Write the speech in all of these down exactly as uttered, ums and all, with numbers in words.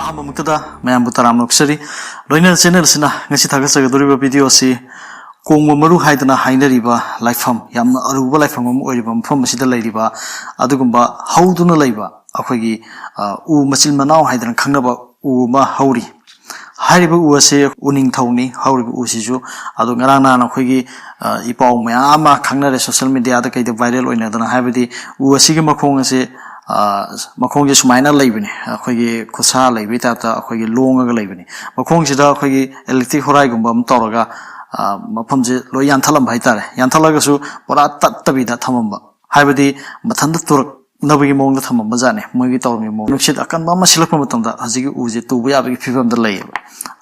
ꯑꯍꯥꯟꯕꯃꯛꯇꯗ ꯃꯌꯥꯝꯕꯨ ꯇꯔꯥꯝꯅ ꯑꯣꯛꯆꯔꯤ꯫ ꯂꯣꯏꯅꯅ ꯆꯦꯅꯦꯜ ꯑꯁꯤꯅ ꯉꯁꯤ ꯊꯥꯒꯠꯆꯒꯗꯧꯔꯤꯕ ꯚꯤꯗꯤꯑꯣ ꯑꯁꯤ ꯀꯣꯡꯕ ꯃꯔꯨ ꯍꯥꯏꯗꯅ ꯍꯥꯏꯅꯔꯤꯕ ꯂꯥꯏꯐꯝ, ꯌꯥꯝꯅ ꯑꯔꯨꯕ ꯂꯥꯏꯐꯝ ꯑꯃ ꯑꯣꯏꯔꯤꯕ ꯃꯐꯝ ꯑꯁꯤꯗ ꯂꯩꯔꯤꯕ ꯑꯗꯨꯒꯨꯝꯕ ꯍꯧꯗꯨꯅ ꯂꯩꯕ ꯑꯩꯈꯣꯏꯒꯤ, ꯑ, ꯎ ꯃꯆꯤꯟ ꯃꯅꯥꯎ ꯍꯥꯏꯗꯅ ꯈꯪꯅꯕ ꯎ ꯑꯃ ꯍꯧꯔꯤ꯫ ꯍꯥꯏꯔꯤꯕ ꯎ ꯑꯁꯤ ꯎꯅꯤꯡꯊꯧꯅꯤ ꯍꯧꯔꯤꯕ ꯎꯁꯤꯁꯨ꯫ ꯑꯗꯣ ꯉꯔꯥꯡ ꯅꯍꯥꯟ ꯑꯩꯈꯣꯏꯒꯤ, ꯑ, ꯏꯄꯥꯎ ꯃꯌꯥꯝ ꯑꯃ ꯈꯪꯅꯔꯦ ꯁꯣꯁꯦꯜ ꯃꯦꯗꯤꯌꯥꯗ ꯀꯩꯗ ꯚꯥꯏꯔꯦꯜ ꯑꯣꯏꯅꯗꯅ, ꯍꯥꯏꯕꯗꯤ ꯎ ꯑꯁꯤꯒꯤ ꯃꯈꯣꯡ ꯑꯁꯤ, ꯑ, ꯃꯈꯣꯡꯁꯦ ꯁꯨꯃꯥꯏꯅ ꯂꯩꯕꯅꯦ, ꯑꯩꯈꯣꯏꯒꯤ ꯈꯨꯠꯁꯥ ꯂꯩꯕꯒꯤ ꯇꯥꯏꯞꯇ ꯑꯩꯈꯣꯏꯒꯤ ꯂꯣꯡꯉꯒ ꯂꯩꯕꯅꯤ꯫ ꯃꯈꯣꯡꯁꯤꯗ ꯑꯩꯈꯣꯏꯒꯤ ꯏꯂꯦꯛꯇ꯭ꯔꯤꯛ ꯍꯣꯔꯥꯏꯒꯨꯝꯕ ꯑꯃ ꯇꯧꯔꯒ, ꯑ, ꯃꯐꯝꯁꯦ ꯂꯣꯏ ꯌꯥꯟꯊꯠꯂꯝꯕ ꯍꯥꯏꯇꯥꯔꯦ꯫ ꯌꯥꯟꯊꯠꯂꯒꯁꯨ ꯄꯨꯔꯥ ꯇꯠꯇꯕꯤꯗ ꯊꯝꯃꯝꯕ, ꯍꯥꯏꯕꯗꯤ ꯃꯊꯟꯇ ꯇꯨꯔꯛꯅꯕꯒꯤ ꯃꯑꯣꯡꯗ ꯊꯝꯃꯝꯕ ꯖꯥꯠꯅꯤ꯫ ꯃꯣꯏꯒꯤ ꯇꯧꯔꯝꯃꯤꯕ ꯃꯑꯣꯡ, ꯅꯨꯡꯁꯤꯠ ꯑꯀꯟꯕ ꯑꯃ ꯁꯤꯜꯂꯛꯄ ꯃꯇꯝꯗ ꯍꯧꯖꯤꯛꯀꯤ ꯎꯁꯦ ꯇꯨꯕ ꯌꯥꯕꯒꯤ ꯐꯤꯕꯝꯗ ꯂꯩꯌꯦꯕ꯫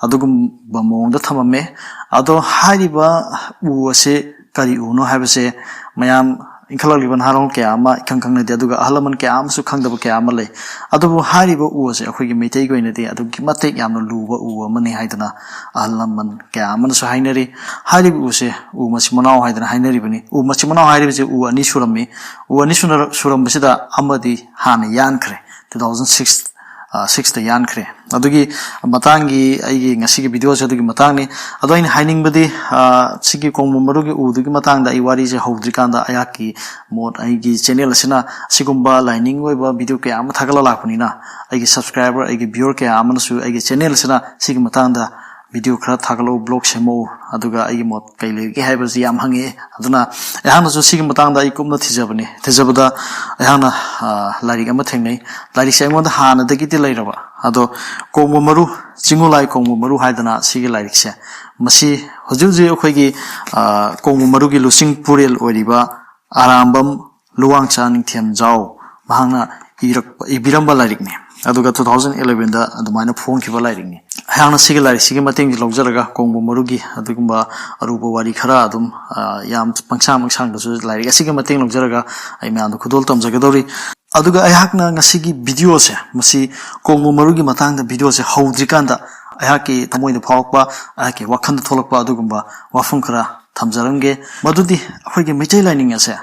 ꯑꯗꯨꯒꯨꯝꯕ ꯃꯑꯣꯡꯗ ꯊꯝꯃꯝꯃꯦ꯫ ꯑꯗꯣ ꯍꯥꯏꯔꯤꯕ ꯎ ꯑꯁꯤ ꯀꯔꯤ ꯎꯅꯣ ꯍꯥꯏꯕꯁꯦ ꯃꯌꯥꯝ, ꯏꯟꯈꯠꯂꯛꯂꯤꯕ ꯅꯍꯥꯔꯣꯜ ꯀꯌꯥ ꯑꯃ ꯏꯈꯪ ꯈꯪꯅꯗꯦ, ꯑꯗꯨꯒ ꯑꯍꯜ ꯂꯃꯟ ꯀꯌꯥ ꯑꯃꯁꯨ ꯈꯪꯗꯕ ꯀꯌꯥ ꯑꯃ ꯂꯩ꯫ ꯑꯗꯨꯕꯨ ꯍꯥꯏꯔꯤꯕ ꯎ ꯑꯁꯦ ꯑꯩꯈꯣꯏꯒꯤ ꯃꯩꯇꯩꯒꯤ ꯑꯣꯏꯅꯗꯤ ꯑꯗꯨꯛꯀꯤ ꯃꯇꯤꯛ ꯌꯥꯝꯅ ꯂꯨꯕ ꯎ ꯑꯃꯅꯤ ꯍꯥꯏꯗꯅ ꯑꯍꯜ ꯂꯃꯟ ꯀꯌꯥ ꯑꯃꯅꯁꯨ ꯍꯥꯏꯅꯔꯤ꯫ ꯍꯥꯏꯔꯤꯕ ꯎꯁꯦ ꯎ ꯃꯆꯤꯟ ꯃꯅꯥꯎ ꯍꯥꯏꯗꯅ ꯍꯥꯏꯅꯔꯤꯕꯅꯤ꯫ ꯎ ꯃꯆꯤꯟ ꯃꯅꯥꯎ ꯍꯥꯏꯔꯤꯕꯁꯦ ꯎ ꯑꯅꯤ ꯁꯨꯔꯝꯃꯤ꯫ ꯎ ꯑꯅꯤ ꯁꯨꯅꯔ-, ꯁꯨꯔꯝꯕꯁꯤꯗ ꯑꯃꯗꯤ ꯍꯥꯟꯅ ꯌꯥꯟꯈ꯭ꯔꯦ, ꯇꯨ ꯊꯥꯎꯖꯟ ꯁꯤꯛꯁ, ꯑ, ꯁꯤꯛꯁꯇ ꯌꯥꯟꯈ꯭ꯔꯦ꯫ ꯑꯗꯨꯒꯤ ꯃꯇꯥꯡꯒꯤ ꯑꯩꯒꯤ ꯉꯁꯤꯒꯤ ꯚꯤꯗꯤꯑꯣꯁꯦ ꯑꯗꯨꯒꯤ ꯃꯇꯥꯡꯅꯤ꯫ ꯑꯗꯣ ꯑꯩꯅ ꯍꯥꯏꯅꯤꯡꯕꯗꯤ, ꯑ, ꯁꯤꯒꯤ ꯀꯣꯡꯕ ꯃꯔꯨꯒꯤ ꯎꯗꯨꯒꯤ ꯃꯇꯥꯡꯗ ꯑꯩ ꯋꯥꯔꯤꯁꯦ ꯍꯧꯗ꯭ꯔꯤꯀꯥꯟꯗ ꯑꯩꯍꯥꯛꯀꯤ ꯃꯣꯠ, ꯑꯩꯒꯤ ꯆꯦꯅꯦꯜ ꯑꯁꯤꯅ ꯁꯤꯒꯨꯝꯕ ꯂꯥꯏꯅꯤꯡꯒꯤ ꯑꯣꯏꯕ ꯚꯤꯗꯤꯑꯣ ꯀꯌꯥ ꯑꯃ ꯊꯥꯒꯠꯂ ꯂꯥꯛꯄꯅꯤꯅ ꯑꯩꯒꯤ ꯁꯕꯁꯀ꯭ꯔꯥꯏꯕꯔ, ꯑꯩꯒꯤ ꯚ꯭ꯌꯨꯋꯔ ꯀꯌꯥ ꯑꯃꯅꯁꯨ ꯑꯩꯒꯤ ꯆꯦꯅꯦꯜ ꯑꯁꯤꯅ ꯁꯤꯒꯤ ꯃꯇꯥꯡꯗ ꯚꯤꯗꯤꯑꯣ ꯈꯔ ꯊꯥꯒꯠꯂꯛꯎ, ꯕ꯭ꯂꯣꯒ ꯁꯦꯝꯃꯛꯎ, ꯑꯗꯨꯒ ꯑꯩꯒꯤ ꯃꯣꯠ ꯀꯩ ꯂꯩꯒꯦ ꯍꯥꯏꯕꯁꯤ ꯌꯥꯝ ꯍꯪꯉꯛꯑꯦ꯫ ꯑꯗꯨꯅ ꯑꯩꯍꯥꯛꯅꯁꯨ ꯁꯤꯒꯤ ꯃꯇꯥꯡꯗ ꯑꯩ ꯀꯨꯞꯅ ꯊꯤꯖꯕꯅꯤ꯫ ꯊꯤꯖꯕꯗ ꯑꯩꯍꯥꯛꯅ, ꯑ, ꯂꯥꯏꯔꯤꯛ ꯑꯃ ꯊꯦꯡꯅꯩ꯫ ꯂꯥꯏꯔꯤꯛꯁꯦ ꯑꯩꯉꯣꯟꯗ ꯍꯥꯟꯅꯗꯒꯤꯗꯤ ꯂꯩꯔꯕ, ꯑꯗꯣ ꯀꯣꯡꯕ ꯃꯔꯨ, ꯆꯤꯡꯉꯨ ꯂꯥꯏ ꯀꯣꯡꯕ ꯃꯔꯨ ꯍꯥꯏꯗꯅ ꯁꯤꯒꯤ ꯂꯥꯏꯔꯤꯛꯁꯦ, ꯃꯁꯤ ꯍꯧꯖꯤꯛ ꯍꯧꯖꯤꯛ ꯑꯩꯈꯣꯏꯒꯤ, ꯑ, ꯀꯣꯡꯕ ꯃꯔꯨꯒꯤ ꯂꯨꯆꯤꯡ ꯄꯨꯔꯦꯜ ꯑꯣꯏꯔꯤꯕ ꯑꯔꯥꯝꯕꯝ ꯂꯨꯋꯥꯡꯆꯥ ꯅꯤꯡꯊꯦꯝꯖꯥꯎ ꯃꯍꯥꯛꯅ ꯏꯔꯛꯄ, ꯏꯕꯤꯔꯝꯕ ꯂꯥꯏꯔꯤꯛꯅꯤ꯫ ꯑꯗꯨꯒ ꯇꯨ ꯊꯥꯎꯖꯟ ꯑꯦꯂꯦꯚꯦꯟꯗ ꯑꯗꯨꯃꯥꯏꯅ ꯐꯣꯡꯈꯤꯕ ꯂꯥꯏꯔꯤꯛꯅꯤ꯫ ꯑꯩꯍꯥꯛꯅ ꯁꯤꯒꯤ ꯂꯥꯏꯔꯤꯛꯁꯤꯒꯤ ꯃꯇꯦꯡꯁꯤ ꯂꯧꯖꯔꯒ ꯀꯣꯡꯕ ꯃꯔꯨꯒꯤ ꯑꯗꯨꯒꯨꯝꯕ ꯑꯔꯨꯕ ꯋꯥꯔꯤ ꯈꯔ ꯑꯗꯨꯝ, ꯑ, ꯌꯥꯝ ꯄꯪꯁꯥꯡ ꯄꯪꯁꯥꯡꯗꯁꯨ ꯂꯥꯏꯔꯤꯛ ꯑꯁꯤꯒꯤ ꯃꯇꯦꯡ ꯂꯧꯖꯔꯒ ꯑꯩ ꯃꯌꯥꯝꯗ ꯈꯨꯗꯣꯜ ꯇꯝꯖꯒꯗꯧꯔꯤ꯫ ꯑꯗꯨꯒ ꯑꯩꯍꯥꯛꯅ ꯉꯁꯤꯒꯤ ꯚꯤꯗꯤꯑꯣꯁꯦ, ꯃꯁꯤ ꯀꯣꯡꯕ ꯃꯔꯨꯒꯤ ꯃꯇꯥꯡꯗ ꯚꯤꯗꯤꯑꯣꯁꯦ ꯍꯧꯗ꯭ꯔꯤꯀꯥꯟꯗ ꯑꯩꯍꯥꯛꯀꯤ ꯊꯃꯣꯏꯗ ꯐꯥꯎꯔꯛꯄ, ꯑꯩꯍꯥꯛꯀꯤ ꯋꯥꯈꯜꯗ ꯊꯣꯛꯂꯛꯄ ꯑꯗꯨꯒꯨꯝꯕ ꯋꯥꯐꯝ ꯈꯔ ꯊꯝꯖꯔꯝꯒꯦ꯫ ꯃꯗꯨꯗꯤ ꯑꯩꯈꯣꯏꯒꯤ ꯃꯩꯇꯩ ꯂꯥꯏꯅꯤꯡ ꯑꯁꯦ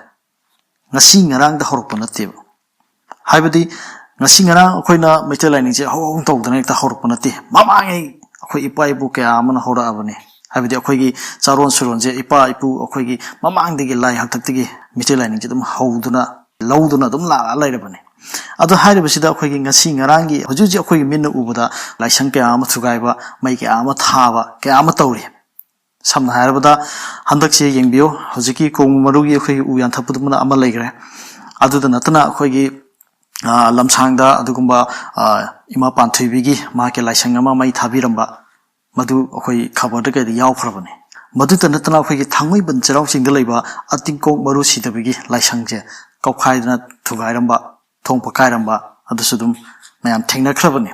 ꯉꯁꯤ ꯉꯔꯥꯡꯗ ꯍꯧꯔꯛꯄ ꯅꯠꯇꯦꯕ꯫ ꯍꯥꯏꯕꯗꯤ ꯉꯁꯤ ꯉꯔꯥꯡ ꯑꯩꯈꯣꯏꯅ ꯃꯩꯇꯩ ꯂꯥꯏꯅꯤꯡꯁꯦ ꯍꯧ ꯍꯧ ꯇꯧꯗꯅ ꯍꯦꯛꯇ ꯍꯧꯔꯛꯄ ꯅꯠꯇꯦ꯫ ꯃꯃꯥꯡꯉꯩ ꯑꯩꯈꯣꯏ ꯏꯄꯥ ꯏꯄꯨ ꯀꯌꯥ ꯑꯃꯅ ꯍꯧꯔꯛꯑꯕꯅꯤ꯫ ꯍꯥꯏꯕꯗꯤ ꯑꯩꯈꯣꯏꯒꯤ ꯆꯥꯔꯣꯟ ꯁꯨꯔꯣꯟꯁꯦ ꯏꯄꯥ ꯏꯄꯨ ꯑꯩꯈꯣꯏꯒꯤ ꯃꯃꯥꯡꯗꯒꯤ ꯂꯥꯏ ꯍꯥꯛꯇꯛꯇꯒꯤ ꯃꯩꯇꯩ ꯂꯥꯏꯅꯤꯡꯁꯦ ꯑꯗꯨꯝ ꯍꯧꯗꯨꯅ ꯂꯧꯗꯨꯅ ꯑꯗꯨꯝ ꯂꯥꯛꯑ ꯂꯩꯔꯕꯅꯤ꯫ ꯑꯗꯣ ꯍꯥꯏꯔꯤꯕꯁꯤꯗ ꯑꯩꯈꯣꯏꯒꯤ ꯉꯁꯤ ꯉꯔꯥꯡꯒꯤ ꯍꯧꯖꯤꯛ ꯍꯧꯖꯤꯛ ꯑꯩꯈꯣꯏꯒꯤ ꯃꯤꯠꯅ ꯎꯕꯗ ꯂꯥꯏꯁꯪ ꯀꯌꯥ ꯑꯃ ꯊꯨꯒꯥꯏꯕ, ꯃꯩ ꯀꯌꯥ ꯑꯃ ꯊꯥꯕ, ꯀꯌꯥ ꯑꯃ ꯇꯧꯔꯤ꯫ ꯁꯝꯅ ꯍꯥꯏꯔꯕꯗ ꯍꯟꯗꯛꯁꯦ ꯌꯦꯡꯕꯤꯌꯨ, ꯍꯧꯖꯤꯛꯀꯤ ꯀꯣꯡꯕ ꯃꯔꯨꯒꯤ ꯑꯩꯈꯣꯏꯒꯤ ꯎ ꯌꯥꯟꯊꯠꯄꯗꯨꯃꯅ ꯑꯃ ꯂꯩꯈ꯭ꯔꯦ꯫ ꯑꯗꯨꯗ ꯅꯠꯇꯅ ꯑꯩꯈꯣꯏꯒꯤ, ꯑ, ꯂꯝꯁꯥꯡꯗ ꯑꯗꯨꯒꯨꯝꯕ, ꯑ, ꯏꯃꯥ ꯄꯥꯟꯊꯣꯏꯕꯤꯒꯤ ꯃꯍꯥꯛꯀꯤ ꯂꯥꯏꯁꯪ ꯑꯃ ꯃꯩ ꯊꯥꯕꯤꯔꯝꯕ, ꯃꯗꯨ ꯑꯩꯈꯣꯏ ꯈꯕꯔꯗ ꯀꯩꯗ ꯌꯥꯎꯈ꯭ꯔꯕꯅꯤ꯫ ꯃꯗꯨꯇ ꯅꯠꯇꯅ ꯑꯩꯈꯣꯏꯒꯤ ꯊꯥꯡꯃꯩꯕꯟ ꯆꯩꯔꯥꯎ ꯆꯤꯡꯗ ꯂꯩꯕ ꯑꯇꯤꯡꯀꯣꯛ ꯃꯔꯨ ꯁꯤꯗꯕꯒꯤ ꯂꯥꯏꯁꯪꯁꯦ ꯀꯧꯈꯥꯏꯗꯅ ꯊꯨꯒꯥꯏꯔꯝꯕ, ꯊꯣꯡ ꯄꯣꯛꯈꯥꯏꯔꯝꯕ, ꯑꯗꯨꯁꯨ ꯑꯗꯨꯝ ꯃꯌꯥꯝ ꯊꯦꯡꯅꯈ꯭ꯔꯕꯅꯤ꯫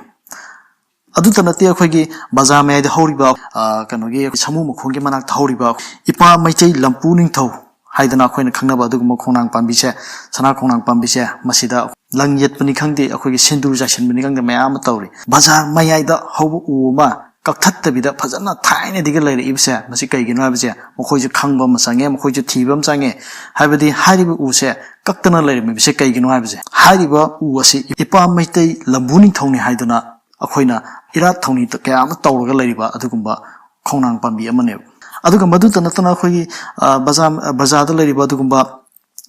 ꯑꯗꯨꯇ ꯅꯠꯇꯦ, ꯑꯩꯈꯣꯏꯒꯤ ꯕꯖꯥꯔ ꯃꯌꯥꯏꯗ ꯍꯧꯔꯤꯕ, ꯑ, ꯀꯩꯅꯣꯒꯤ ꯁꯥꯃꯨ ꯃꯈꯣꯡꯒꯤ ꯃꯅꯥꯛꯇ ꯍꯧꯔꯤꯕ ꯏꯄꯥ ꯃꯩꯇꯩ ꯂꯝꯄꯨ ꯅꯤꯡꯊꯧ ꯍꯥꯏꯗꯅ ꯑꯩꯈꯣꯏꯅ ꯈꯪꯅꯕ ꯑꯗꯨꯒꯨꯝꯕ ꯈꯣꯡꯅꯥꯡ ꯄꯥꯝꯕꯤꯁꯦ, ꯁꯅꯥ ꯈꯣꯡꯅꯥꯡ ꯄꯥꯝꯕꯤꯁꯦ, ꯃꯁꯤꯗ ꯂꯪ ꯌꯦꯠꯄꯅꯤ ꯈꯪꯗꯦ, ꯑꯩꯈꯣꯏꯒꯤ ꯁꯤꯟꯗꯨꯔ ꯆꯥꯏꯁꯤꯟꯕꯅꯤ ꯈꯪꯗꯦ, ꯃꯌꯥꯝ ꯑꯃ ꯇꯧꯔꯤ꯫ ꯕꯖꯥꯔ ꯃꯌꯥꯏꯗ ꯍꯧꯕ ꯎ ꯑꯃ ꯀꯛꯊꯠꯇꯕꯤꯗ ꯐꯖꯅ ꯊꯥꯏꯅꯗꯒꯤ ꯂꯩꯔꯛꯏꯕꯁꯦ, ꯃꯁꯤ ꯀꯩꯒꯤꯅꯣ ꯍꯥꯏꯕꯁꯦ ꯃꯈꯣꯏꯁꯨ ꯈꯪꯕ ꯑꯃ ꯆꯪꯉꯦ, ꯃꯈꯣꯏꯁꯨ ꯊꯤꯕ ꯑꯃ ꯆꯪꯉꯦ꯫ ꯍꯥꯏꯕꯗꯤ ꯍꯥꯏꯔꯤꯕ ꯎꯁꯦ ꯀꯛꯇꯅ ꯂꯩꯔꯝꯃꯤꯕꯁꯦ ꯀꯩꯒꯤꯅꯣ ꯍꯥꯏꯕꯁꯦ, ꯍꯥꯏꯔꯤꯕ ꯎ ꯑꯁꯤ ꯏꯄꯥ ꯃꯩꯇꯩ ꯂꯝꯕꯨ ꯅꯤꯡꯊꯧꯅꯤ ꯍꯥꯏꯗꯨꯅ ꯑꯩꯈꯣꯏꯅ ꯏꯔꯥꯠ ꯊꯧꯅꯤ ꯀꯌꯥ ꯑꯃ ꯇꯧꯔꯒ ꯂꯩꯔꯤꯕ ꯑꯗꯨꯒꯨꯝꯕ ꯈꯣꯡꯅꯥꯡ ꯄꯥꯝꯕꯤ ꯑꯃꯅꯦꯕ꯫ ꯑꯗꯨꯒ ꯃꯗꯨꯇ ꯅꯠꯇꯅ ꯑꯩꯈꯣꯏꯒꯤ, ꯑ, ꯕꯖꯥꯔ, ꯕꯖꯥꯔꯗ ꯂꯩꯔꯤꯕ ꯑꯗꯨꯒꯨꯝꯕ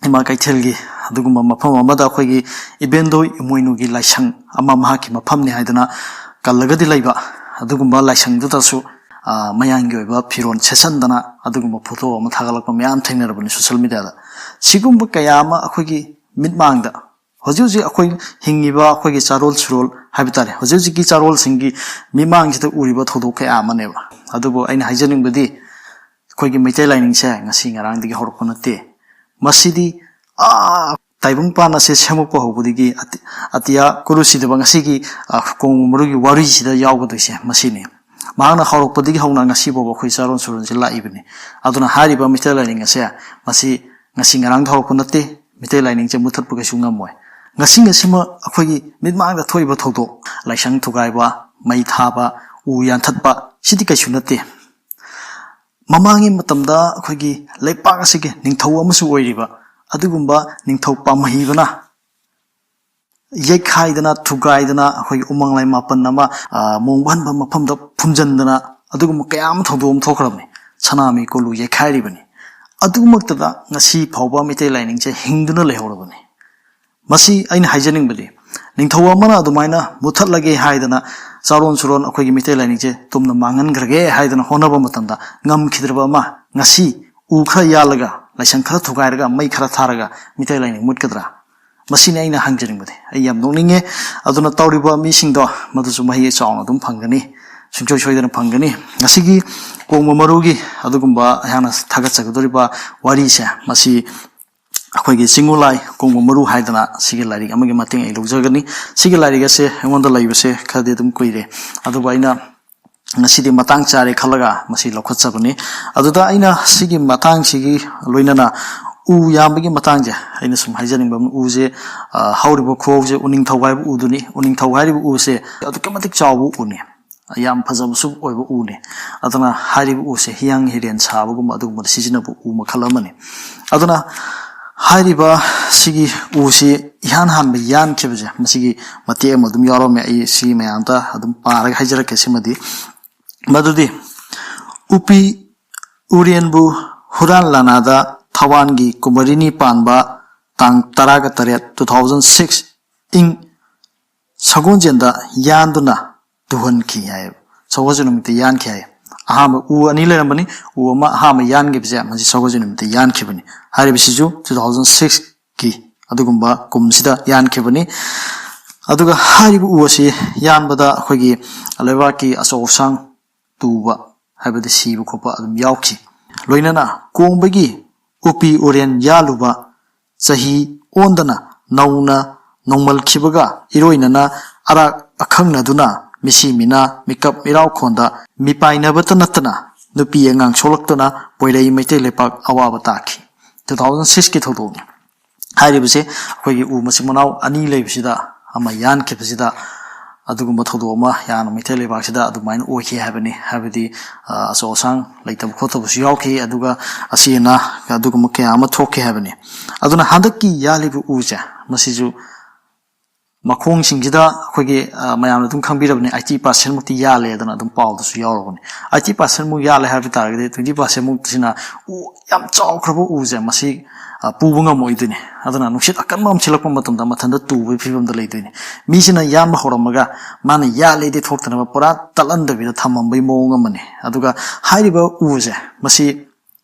ꯏꯃꯥ ꯀꯩꯊꯦꯜꯒꯤ ꯑꯗꯨꯒꯨꯝꯕ ꯃꯐꯝ ꯑꯃꯗ ꯑꯩꯈꯣꯏꯒꯤ ꯏꯕꯦꯟꯗꯣꯏ ꯏꯃꯣꯏꯅꯨꯒꯤ ꯂꯥꯏꯁꯪ ꯑꯃ ꯃꯍꯥꯛꯀꯤ ꯃꯐꯝꯅꯤ ꯍꯥꯏꯗꯨꯅ ꯀꯜꯂꯒꯗꯤ ꯂꯩꯕ ꯑꯗꯨꯒꯨꯝꯕ ꯂꯥꯏꯁꯪꯗꯨꯗꯁꯨ, ꯑ, ꯃꯌꯥꯡꯒꯤ ꯑꯣꯏꯕ ꯐꯤꯔꯣꯜ ꯁꯦꯠꯆꯟꯗꯅ ꯑꯗꯨꯒꯨꯝꯕ ꯐꯣꯇꯣ ꯑꯃ ꯊꯥꯒꯠꯂꯛꯄ ꯃꯌꯥꯝ ꯊꯦꯡꯅꯔꯕꯅꯤ ꯁꯣꯁꯦꯜ ꯃꯦꯗꯤꯌꯥꯗ꯫ ꯁꯤꯒꯨꯝꯕ ꯀꯌꯥ ꯑꯃ ꯑꯩꯈꯣꯏꯒꯤ ꯃꯤꯠꯃꯥꯡꯗ ꯍꯧꯖꯤꯛ ꯍꯧꯖꯤꯛ ꯑꯩꯈꯣꯏ ꯍꯤꯡꯉꯤꯕ ꯑꯩꯈꯣꯏꯒꯤ ꯆꯥꯔꯣꯜ ꯁꯨꯔꯣꯜ ꯍꯥꯏꯕ ꯇꯥꯔꯦ, ꯍꯧꯖꯤꯛ ꯍꯧꯖꯤꯛꯀꯤ ꯆꯥꯔꯣꯜꯁꯤꯡꯒꯤ ꯃꯤꯃꯥꯡꯁꯤꯗ ꯎꯔꯤꯕ ꯊꯧꯗꯣꯛ ꯀꯌꯥ ꯑꯃꯅꯦꯕ꯫ ꯑꯗꯨꯕꯨ ꯑꯩꯅ ꯍꯥꯏꯖꯅꯤꯡꯕꯗꯤ ꯑꯩꯈꯣꯏꯒꯤ ꯃꯩꯇꯩ ꯂꯥꯏꯅꯤꯡꯁꯦ ꯉꯁꯤ ꯉꯔꯥꯡꯗꯒꯤ ꯍꯧꯔꯛꯄ ꯅꯠꯇꯦ꯫ ꯃꯁꯤꯗꯤ, ꯑꯥ, ꯇꯥꯏꯕꯪꯄꯥꯟ ꯑꯁꯦ ꯁꯦꯝꯃꯛꯄ ꯍꯧꯕꯗꯒꯤ ꯑꯇꯤ-, ꯑꯇꯤꯌꯥ ꯀꯨꯔꯨꯁꯤꯗꯕ ꯉꯁꯤꯒꯤ, ꯑ, ꯀꯣꯡꯕ ꯃꯔꯨꯒꯤ ꯋꯥꯔꯤꯁꯤꯗ ꯌꯥꯎꯒꯗꯣꯏꯁꯦ ꯃꯁꯤꯅꯤ꯫ ꯃꯍꯥꯛꯅ ꯍꯧꯔꯛꯄꯗꯒꯤ ꯍꯧꯅ ꯉꯁꯤ ꯐꯥꯎꯕ ꯑꯩꯈꯣꯏ ꯆꯥꯔꯣꯟ ꯁꯨꯔꯣꯟꯁꯦ ꯂꯥꯛꯏꯕꯅꯤ꯫ ꯑꯗꯨꯅ ꯍꯥꯏꯔꯤꯕ ꯃꯩꯇꯩ ꯂꯥꯏꯅꯤꯡ ꯑꯁꯦ ꯃꯁꯤ ꯉꯁꯤ ꯉꯔꯥꯡꯗ ꯍꯧꯔꯛꯄ ꯅꯠꯇꯦ꯫ ꯃꯩꯇꯩ ꯂꯥꯏꯅꯤꯡꯁꯦ ꯃꯨꯠꯊꯠꯄ ꯀꯩꯁꯨ ꯉꯝꯃꯣꯏ꯫ ꯉꯁꯤ ꯉꯁꯤꯃꯛ ꯑꯩꯈꯣꯏꯒꯤ ꯃꯤꯠꯃꯥꯡꯗ ꯊꯣꯛꯏꯕ ꯊꯧꯗꯣꯛ, ꯂꯥꯏꯁꯪ ꯊꯨꯒꯥꯏꯕ, ꯃꯩ ꯊꯥꯕ, ꯎ ꯌꯥꯟꯊꯠꯄ, ꯁꯤꯗꯤ ꯀꯩꯁꯨ ꯅꯠꯇꯦ꯫ ꯃꯃꯥꯡꯒꯤ ꯃꯇꯝꯗ ꯑꯩꯈꯣꯏꯒꯤ ꯂꯩꯄꯥꯛ ꯑꯁꯤꯒꯤ ꯅꯤꯡꯊꯧ ꯑꯃꯁꯨ ꯑꯣꯏꯔꯤꯕ ꯑꯗꯨꯒꯨꯝꯕ ꯅꯤꯡꯊꯧ ꯄꯥꯝꯍꯩꯕꯅ ꯌꯩꯈꯥꯏꯗꯅ, ꯊꯨꯒꯥꯏꯗꯅ, ꯑꯩꯈꯣꯏꯒꯤ ꯎꯃꯪ ꯂꯥꯏ ꯃꯥꯄꯟ ꯑꯃ, ꯑ, ꯃꯣꯡꯕ ꯍꯟꯕ ꯃꯐꯝꯗ ꯐꯨꯝꯖꯤꯟꯗꯅ, ꯑꯗꯨꯒꯨꯝꯕ ꯀꯌꯥ ꯑꯃ ꯊꯧꯗꯣꯛ ꯑꯃ ꯊꯣꯛꯈ꯭ꯔꯕꯅꯤ꯫ ꯁꯅꯥꯃꯍꯤ ꯀꯣꯅꯨ ꯌꯩꯈꯥꯏꯔꯤꯕꯅꯤ꯫ ꯑꯗꯨꯃꯛꯇꯗ ꯉꯁꯤ ꯐꯥꯎꯕ ꯃꯩꯇꯩ ꯂꯥꯏꯅꯤꯡꯁꯦ ꯍꯤꯡꯗꯨꯅ ꯂꯩꯍꯧꯔꯕꯅꯤ꯫ ꯃꯁꯤ ꯑꯩꯅ ꯍꯥꯏꯖꯅꯤꯡꯕꯗꯤ, ꯅꯤꯡꯊꯧ ꯑꯃꯅ ꯑꯗꯨꯃꯥꯏꯅ ꯃꯨꯊꯠꯂꯒꯦ ꯍꯥꯏꯗꯅ ꯆꯥꯔꯣꯟ ꯁꯨꯔꯣꯟ ꯑꯩꯈꯣꯏꯒꯤ ꯃꯩꯇꯩ ꯂꯥꯏꯅꯤꯡꯁꯦ ꯇꯨꯝꯅ ꯃꯥꯡꯍꯟꯈ꯭ꯔꯒꯦ ꯍꯥꯏꯗꯅ ꯍꯣꯠꯅꯕ ꯃꯇꯝꯗ ꯉꯝꯈꯤꯗ꯭ꯔꯕ ꯑꯃ ꯉꯁꯤ ꯎ ꯈꯔ ꯌꯥꯜꯂꯒ, ꯂꯥꯏꯁꯪ ꯈꯔ ꯊꯨꯒꯥꯏꯔꯒ, ꯃꯩ ꯈꯔ ꯊꯥꯔꯒ ꯃꯩꯇꯩ ꯂꯥꯏꯅꯤꯡ ꯃꯨꯠꯀꯗ꯭ꯔꯥ? ꯃꯁꯤꯅꯤ ꯑꯩꯅ ꯍꯪꯖꯅꯤꯡꯕꯗꯤ꯫ ꯑꯩ ꯌꯥꯝ ꯅꯣꯛꯅꯤꯡꯉꯦ꯫ ꯑꯗꯨꯅ ꯇꯧꯔꯤꯕ ꯃꯤꯁꯤꯡꯗꯣ ꯃꯗꯨꯁꯨ ꯃꯍꯩ ꯆꯥꯎꯅ ꯑꯗꯨꯝ ꯐꯪꯒꯅꯤ, ꯁꯨꯡꯁꯣꯏ ꯁꯣꯏꯗꯅ ꯐꯪꯒꯅꯤ꯫ ꯉꯁꯤꯒꯤ ꯀꯣꯡꯕ ꯃꯔꯨꯒꯤ ꯑꯗꯨꯒꯨꯝꯕ ꯑꯩꯍꯥꯛꯅ ꯊꯥꯒꯠꯆꯒꯗꯧꯔꯤꯕ ꯋꯥꯔꯤꯁꯦ, ꯃꯁꯤ ꯑꯩꯈꯣꯏꯒꯤ ꯆꯤꯡꯉꯨ ꯂꯥꯏ ꯀꯣꯡꯕ ꯃꯔꯨ ꯍꯥꯏꯗꯅ ꯁꯤꯒꯤ ꯂꯥꯏꯔꯤꯛ ꯑꯃꯒꯤ ꯃꯇꯦꯡ ꯑꯩ ꯂꯧꯖꯒꯅꯤ꯫ ꯁꯤꯒꯤ ꯂꯥꯏꯔꯤꯛ ꯑꯁꯦ ꯑꯩꯉꯣꯟꯗ ꯂꯩꯕꯁꯦ ꯈꯔꯗꯤ ꯑꯗꯨꯝ ꯀꯨꯏꯔꯦ, ꯑꯗꯨꯕꯨ ꯑꯩꯅ ꯉꯁꯤꯗꯤ ꯃꯇꯥꯡ ꯆꯥꯔꯦ ꯈꯜꯂꯒ ꯃꯁꯤ ꯂꯧꯈꯠꯆꯕꯅꯤ꯫ ꯑꯗꯨꯗ ꯑꯩꯅ ꯁꯤꯒꯤ ꯃꯇꯥꯡꯁꯤꯒꯤ ꯂꯣꯏꯅꯅ ꯎ ꯌꯥꯝꯕꯒꯤ ꯃꯇꯥꯡꯁꯦ ꯑꯩꯅ ꯁꯨꯝ ꯍꯥꯏꯖꯅꯤꯡꯕ ꯑꯃ, ꯎꯁꯦ, ꯑ, ꯍꯧꯔꯤꯕ ꯈꯨꯍꯧꯁꯦ ꯎꯅꯤꯡꯊꯧ ꯍꯥꯏꯕ ꯎꯗꯨꯅꯤ꯫ ꯎꯅꯤꯡꯊꯧ ꯍꯥꯏꯔꯤꯕ ꯎꯁꯦ ꯑꯗꯨꯛꯀꯤ ꯃꯇꯤꯛ ꯆꯥꯎꯕ ꯎꯅꯤ, ꯌꯥꯝ ꯐꯖꯕꯁꯨ ꯑꯣꯏꯕ ꯎꯅꯤ꯫ ꯑꯗꯨꯅ ꯍꯥꯏꯔꯤꯕ ꯎꯁꯦ ꯍꯤꯌꯥꯡ ꯍꯤꯔꯦꯟ ꯁꯥꯕꯒꯨꯝꯕ ꯑꯗꯨꯒꯨꯝꯕꯗ ꯁꯤꯖꯤꯟꯅꯕ ꯎ ꯃꯈꯜ ꯑꯃꯅꯤ꯫ ꯑꯗꯨꯅ ꯍꯥꯏꯔꯤꯕ ꯁꯤꯒꯤ ꯎꯁꯤ ꯏꯍꯥꯟ ꯍꯥꯟꯕ ꯌꯥꯟꯈꯤꯕꯁꯦ, ꯃꯁꯤꯒꯤ ꯃꯇꯦꯛ ꯑꯃ ꯑꯗꯨꯝ ꯌꯥꯎꯔꯝꯃꯦ꯫ ꯑꯩ ꯁꯤ ꯃꯌꯥꯝꯗ ꯑꯗꯨꯝ ꯄꯥꯔꯒ ꯍꯥꯏꯖꯔꯛꯀꯦ꯫ ꯁꯤꯃꯗꯤ, ꯃꯗꯨꯗꯤ ꯎꯄꯤ ꯎꯔꯦꯟꯕꯨ ꯍꯨꯔꯥꯟ ꯂꯥꯟꯅꯥꯗ ꯊꯋꯥꯟꯒꯤ ꯀꯨꯝꯃꯔꯤꯅꯤ ꯄꯥꯟꯕ ꯇꯥꯡ ꯇꯔꯥꯒ ꯇꯔꯦꯠ, two thousand six, ꯏꯪ ꯁꯒꯣꯜꯁꯦꯟꯗ ꯌꯥꯟꯗꯨꯅ ꯇꯨꯍꯟꯈꯤ ꯍꯥꯏꯌꯦꯕ꯫ ꯁꯒꯣꯜꯁꯦꯟ ꯅꯨꯃꯤꯠꯇ ꯌꯥꯟꯈꯤ ꯍꯥꯏꯌꯦ꯫ ꯑꯍꯥꯟꯕ ꯎ ꯑꯅꯤ ꯂꯩꯔꯝꯕꯅꯤ, ꯎ ꯑꯃ ꯑꯍꯥꯟꯕ ꯌꯥꯟꯈꯤꯕꯁꯦ ꯃꯁꯤ ꯁꯒꯣꯜꯁꯦꯟ ꯅꯨꯃꯤꯠꯇ ꯌꯥꯟꯈꯤꯕꯅꯤ꯫ ꯍꯥꯏꯔꯤꯕꯁꯤꯁꯨ two thousand six ꯀꯤ ꯑꯗꯨꯒꯨꯝꯕ ꯀꯨꯝꯁꯤꯗ ꯌꯥꯟꯈꯤꯕꯅꯤ꯫ ꯑꯗꯨꯒ ꯍꯥꯏꯔꯤꯕ ꯎ ꯑꯁꯤ ꯌꯥꯟꯕꯗ ꯑꯩꯈꯣꯏꯒꯤ ꯂꯩꯕꯥꯛꯀꯤ ꯑꯆꯧ ꯑꯁꯥꯡ ꯇꯨꯕ, ꯍꯥꯏꯕꯗꯤ ꯁꯤꯕ ꯈꯣꯠꯄ ꯑꯗꯨꯝ ꯌꯥꯎꯈꯤ꯫ ꯂꯣꯏꯅꯅ ꯀꯣꯡꯕꯒꯤ ꯎꯄꯤ ꯎꯔꯦꯟ ꯌꯥꯜꯂꯨꯕ ꯆꯍꯤ ꯑꯣꯟꯗꯅ ꯅꯧꯅ ꯅꯣꯡꯃꯜꯈꯤꯕꯒ ꯏꯔꯣꯏꯅꯅ ꯑꯔꯥꯛ ꯑꯈꯪꯅꯗꯨꯅ ꯃꯤꯁꯤ ꯃꯤꯅꯥ ꯃꯤꯀꯞ ꯃꯤꯔꯥꯎꯈꯣꯟꯗ ꯃꯤꯄꯥꯏꯅꯕꯇ ꯅꯠꯇꯅ ꯅꯨꯄꯤ ꯑꯉꯥꯡ ꯁꯣꯛꯂꯛꯇꯨꯅ ꯄꯣꯏꯔꯩ ꯃꯩꯇꯩ ꯂꯩꯄꯥꯛ ꯑꯋꯥꯕ ꯇꯥꯈꯤ꯫ Two thousand six ꯀꯤ ꯊꯧꯗꯣꯛꯅꯤ꯫ ꯍꯥꯏꯔꯤꯕꯁꯦ ꯑꯩꯈꯣꯏꯒꯤ ꯎ ꯃꯆꯤꯟ ꯃꯅꯥꯎ ꯑꯅꯤ ꯂꯩꯕꯁꯤꯗ ꯑꯃ ꯌꯥꯟꯈꯤꯕꯁꯤꯗ ꯑꯗꯨꯒꯨꯝꯕ ꯊꯧꯗꯣꯛ ꯑꯃ ꯌꯥꯝꯅ ꯃꯩꯇꯩ ꯂꯩꯕꯥꯛꯁꯤꯗ ꯑꯗꯨꯃꯥꯏꯅ ꯑꯣꯏꯈꯤ ꯍꯥꯏꯕꯅꯤ꯫ ꯍꯥꯏꯕꯗꯤ, ꯑ, ꯑꯆꯧ ꯑꯁꯥꯡ ꯂꯩꯇꯕ ꯈꯣꯠꯇꯕꯁꯨ ꯌꯥꯎꯈꯤ, ꯑꯗꯨꯒ ꯑꯁꯤ ꯑꯅꯥ ꯑꯗꯨꯒꯨꯝꯕ ꯀꯌꯥ ꯑꯃ ꯊꯣꯛꯈꯤ ꯍꯥꯏꯕꯅꯤ꯫ ꯑꯗꯨꯅ ꯍꯟꯗꯛꯀꯤ ꯌꯥꯜꯂꯤꯕ ꯎꯁꯦ ꯃꯁꯤꯁꯨ ꯃꯈꯣꯡꯁꯤꯡꯁꯤꯗ ꯑꯩꯈꯣꯏꯒꯤ, ꯑ, ꯃꯌꯥꯝꯅ ꯑꯗꯨꯝ ꯈꯪꯕꯤꯔꯕꯅꯤ, ꯑꯩꯠꯇꯤ ꯄꯥꯔꯁꯦꯟꯃꯨꯛꯇꯤ ꯌꯥꯜꯂꯦꯗꯅ ꯑꯗꯨꯝ ꯄꯥꯎꯗꯁꯨ ꯌꯥꯎꯔꯕꯅꯤ꯫ ꯑꯩꯠꯇꯤ ꯄꯥꯔꯁꯦꯟꯃꯨꯛ ꯌꯥꯜꯂꯦ ꯍꯥꯏꯕ ꯇꯥꯔꯒꯗꯤ, ꯇ꯭ꯋꯦꯟꯇꯤ ꯄꯥꯔꯁꯦꯟꯃꯨꯛꯁꯤꯅ ꯎ ꯌꯥꯝ ꯆꯥꯎꯈ꯭ꯔꯕ ꯎꯁꯦ ꯃꯁꯤ, ꯑ, ꯄꯨꯕ ꯉꯝꯃꯣꯏꯗꯣꯏꯅꯤ꯫ ꯑꯗꯨꯅ ꯅꯨꯡꯁꯤꯠ ꯑꯀꯟꯕ ꯑꯃ ꯁꯤꯜꯂꯛꯄ ꯃꯇꯝꯗ ꯃꯊꯟꯇ ꯇꯨꯕꯒꯤ ꯐꯤꯕꯝꯗ ꯂꯩꯗꯣꯏꯅꯤ꯫ ꯃꯤꯁꯤꯅ ꯌꯥꯟꯕ ꯍꯧꯔꯝꯃꯒ ꯃꯥꯅ ꯌꯥꯜꯂꯦꯗꯤ ꯊꯣꯛꯇꯅꯕ ꯄꯨꯔꯥ ꯇꯠꯍꯟꯗꯕꯤꯗ ꯊꯝꯃꯝꯕꯒꯤ ꯃꯑꯣꯡ ꯑꯃꯅꯤ꯫ ꯑꯗꯨꯒ ꯍꯥꯏꯔꯤꯕ ꯎꯁꯦ, ꯃꯁꯤ